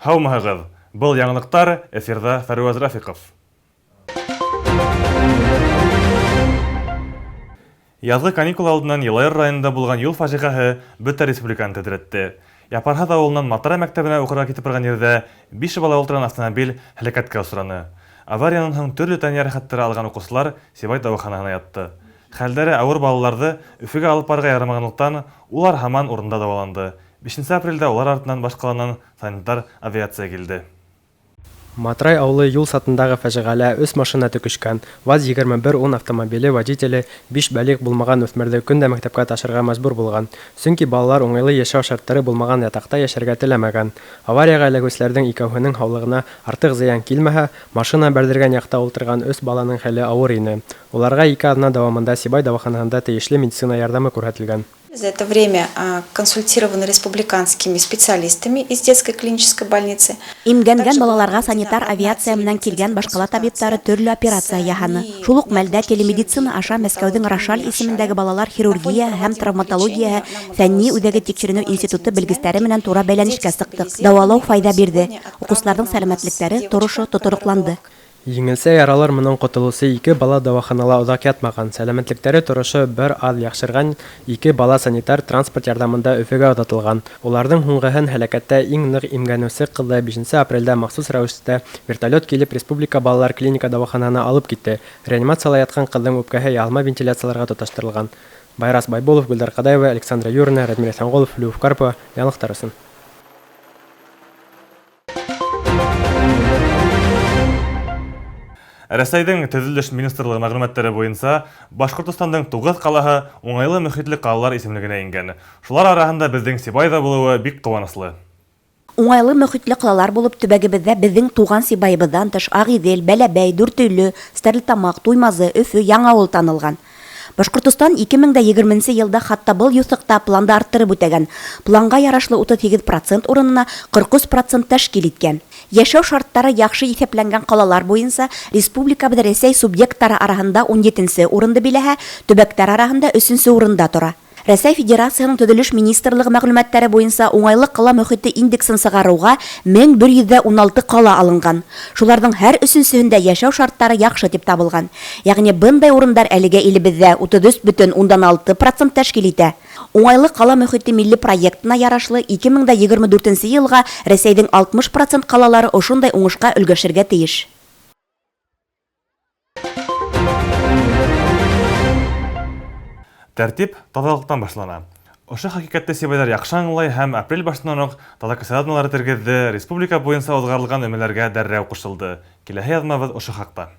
Һаумыһығыҙ! Был яңылыҡтар, эфирҙа Фәрүәз Рафиҡов. Яҙғы каникул алдынан Йылайыр районында булған юл фажиғәһе бөтә республиканы тетрәтте. Япарһаҙ ауылынан Матра мәктәбенә уҡырға китеп барған ерҙә биш бала ултырған автомобиль һәләкәткә осраны. Авариянан һуң төрлө тән йәрәхәттәре алған уҡыусылар Сибай дауаханаһына ятты. Хәлдәре ауыр балаларҙы Өфөгә алып барырға ярамағанлыҡтан, улар һаман урында дауаланды. Бишенсе апрелдә улар артынан башҡаланан санитар авиация килде. Матрай ауылы юл сатындағы фажиғәлә өс машина төкөшкән. ВАЗ 2110 автомобиле водителе биш бәлиғ булмаған үҫмерҙе көн дә мәктәпкә ташырға мәжбүр булған. Сөнки балалар уңайлы йәшәү шарттары булмаған ятаҡта йәшәргә теләмәгән. Аварияға эләгеүселәрҙең икәүһенең һаулығына артыҡ зыян килмәһә, машина бәрҙергән яҡта ултырған өс баланың хәле ауыр ине. Уларға ике аҙна дауамында Сибай дауаханаһында тейешле медицина ярҙамы күрһәтелгән. За это время консультированы республиканскими специалистами из детской клинической больницы. Имгәнгән балаларға санитар авиация менән килгән башҡала табиптары төрлө операция яһаны. Шул уҡ мәлдә телемедицина аша Мәскәүҙең Рошаль исемендәге балалар хирургияһы һәм травматологияһы фәнни үҙәге тикшеренеү институты белгестәре менән тура бәйләнешкә сыҡтыҡ. Дауалау файҙа бирҙе. Уҡыусыларҙың сәләмәтлектәре торошо тотороҡланды. Еңелсә яралар менән ҡотолоусы ике бала дауаханала оҙаҡ ятмаған. Сәләмәтлектәре торошо бер аҙ яҡшырған ике бала санитар транспорт ярҙамында Өфөгә оҙатылған. Уларҙың һуңғыһын һәләкәттә иң ныҡ имгәнеүсе ҡыҙҙы бишенсе апрелдә махсус рәүештә вертолет килеп республика балалар клиника дауаханаһына алып китте. Реанимацияла ятҡан ҡыҙҙың үпкәһе яһалма вентиляцияларға тоташтырылған. Байрас Байболов, Гөлдар Ҡадаева, Александра Юрина, Радмир Иҫәнғолов, Любовь Карпова. Яңылыҡтар өсөн. Рәсәйҙең Төҙөлөш министрлығы мәғлүмәттәре буйынса Башҡортостандың 9 ҡалаһы уңайлы мөхитле ҡалалар исемлегенә ингән. Шулар араһында беҙҙең Сибай ҙа булыуы бик ҡыуаныслы. Уңайлы мөхитле ҡалалар булып төбәгебеҙҙә беҙҙең туған Сибайыбыҙҙан тыш Ағиҙел, Бәләбәй, Дүртөйлө, Стәрлетамаҡ, Туймазы, Өфө, Яңауыл танылған. Башҡортостан 2020 йылда хатта был юҫыҡта планды арттырып үтәгән. Планға ярашлы 38% урынына 43% тәшкил иткән. Йәшәү шарттары яҡшы иҫәпләнгән ҡалалар буйынса республикабыҙ Рәсәй субъекттары араһында 17-нсе урынды биләһә, төбәктәр араһында 3-нсе урында тора. Рәсәй Федерацияһының Төҙөлөш министрлығы мәғлүмәттәре буйынса уңайлы ҡала мөхите индексын сығарыуға 1116 ҡала алынған. Шуларҙың һәр өсөнсөһөндә йәшәү шарттары яҡшы тип табылған. Йәғни бындай урындар әлегә илебеҙҙә 33,6% тәшкил итә. Уңайлы ҡала мөхите милли проектына ярашлы 2024 йылға Рәсәйҙең 60% ҡалалары ошондай уңышҡа өлгәшергә тейеш. Тәртип таҙалыҡтан башлана. Ошо хәҡиҡәтте сибайҙар яҡшы аңлай һәм апрель башынан уҡ таҙа кесе аҙналары тергеҙҙе, республика буйынса уҙғарылған өмәләргә дәррәү ҡушылды. Киләһе яҙмабыҙ ошо хаҡта.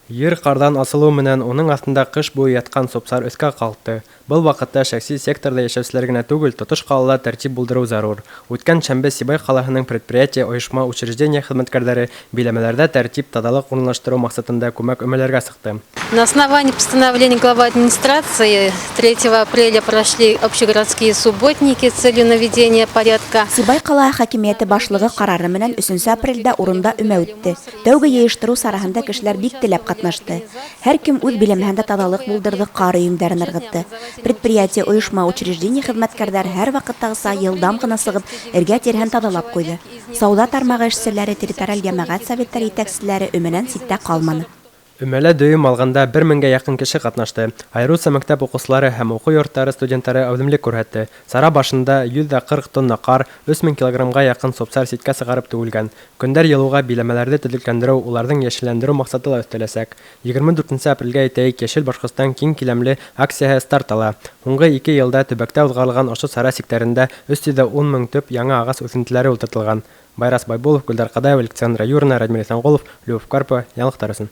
Ер ҡарҙан асылыу менән уның аҫтында ҡыш буйы ятҡан супсар өҫкә ҡалҡты. Был ваҡытта шәхси секторҙа йәшәүселәр генә түгел, тотош ҡалала тәртип булдырыу зарур. Үткән шәмбе Сибай ҡалаһының предприятие, ойошма, учреждение хеҙмәткәрҙәре биләмәләрҙә тәртип, таҙалыҡ урынлаштырыу маҡсатында күмәк өмәләргә сыҡты. На основании постановления главы администрации 3 апреля прошли общегородские субботники с целью наведения порядка. Сибай ҡалаһы хакимиәте башлығы ҡарары менән 3 апрелдә урында өмә үтте. Тәүге йыйыштырыу сараһында кешеләр бик теләп ҡатнашты. Һәр кем үҙ биләмәһендә таҙалыҡ булдырҙы, ҡар өйөмдәрен ырғытты. Предприятие, ойошма, учреждение хеҙмәткәрҙәре һәр ваҡыттағыса йылдам ғына сығып, эргә-тирәһен таҙалап ҡуйҙы. Сауҙа тармағы эшселәре, территориаль йәмәғәт советтары етәкселәре өмәнән ситтә ҡалманы. Өмәлә дөйөм алғанда бер меңгә яҡын кеше ҡатнашты. Айырыуса мәктәп уҡыусылары һәм уҡыу йорттары студенттары әүҙемлек күрһәтте. Сара башында 140 тонна ҡар, 3000 килограммға яҡын супсар ситкә сығарып түгелгән. Көндәр йылыуға биләмәләрҙе төҙөкләндереү, уларҙың йәшелләндереү маҡсаты ла өҫтәләсәк. 24 апрелгә әйтәйек, Йәшел Башҡортостан киң киләмле акцияһы старт ала. Һуңғы ике йылда төбәктә уҙғарылған ошо сара сиктәрендә 310 мең төп яңы ағас үҫентеләре ултыртылған. Байрас Байбулов, Гөлдар Ҡадаева, Александра Юрина, Радмир Иҫәнғолов, Любовь Карпова. Яңылыҡтар өсөн.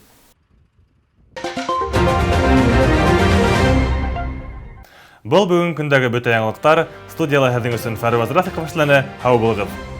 Был бөгөн көндәге бөтә яңылыҡтар. Студияла һеҙҙең өсөн Фәрүәз Рафиҡов эшләне. Һау булығыҙ.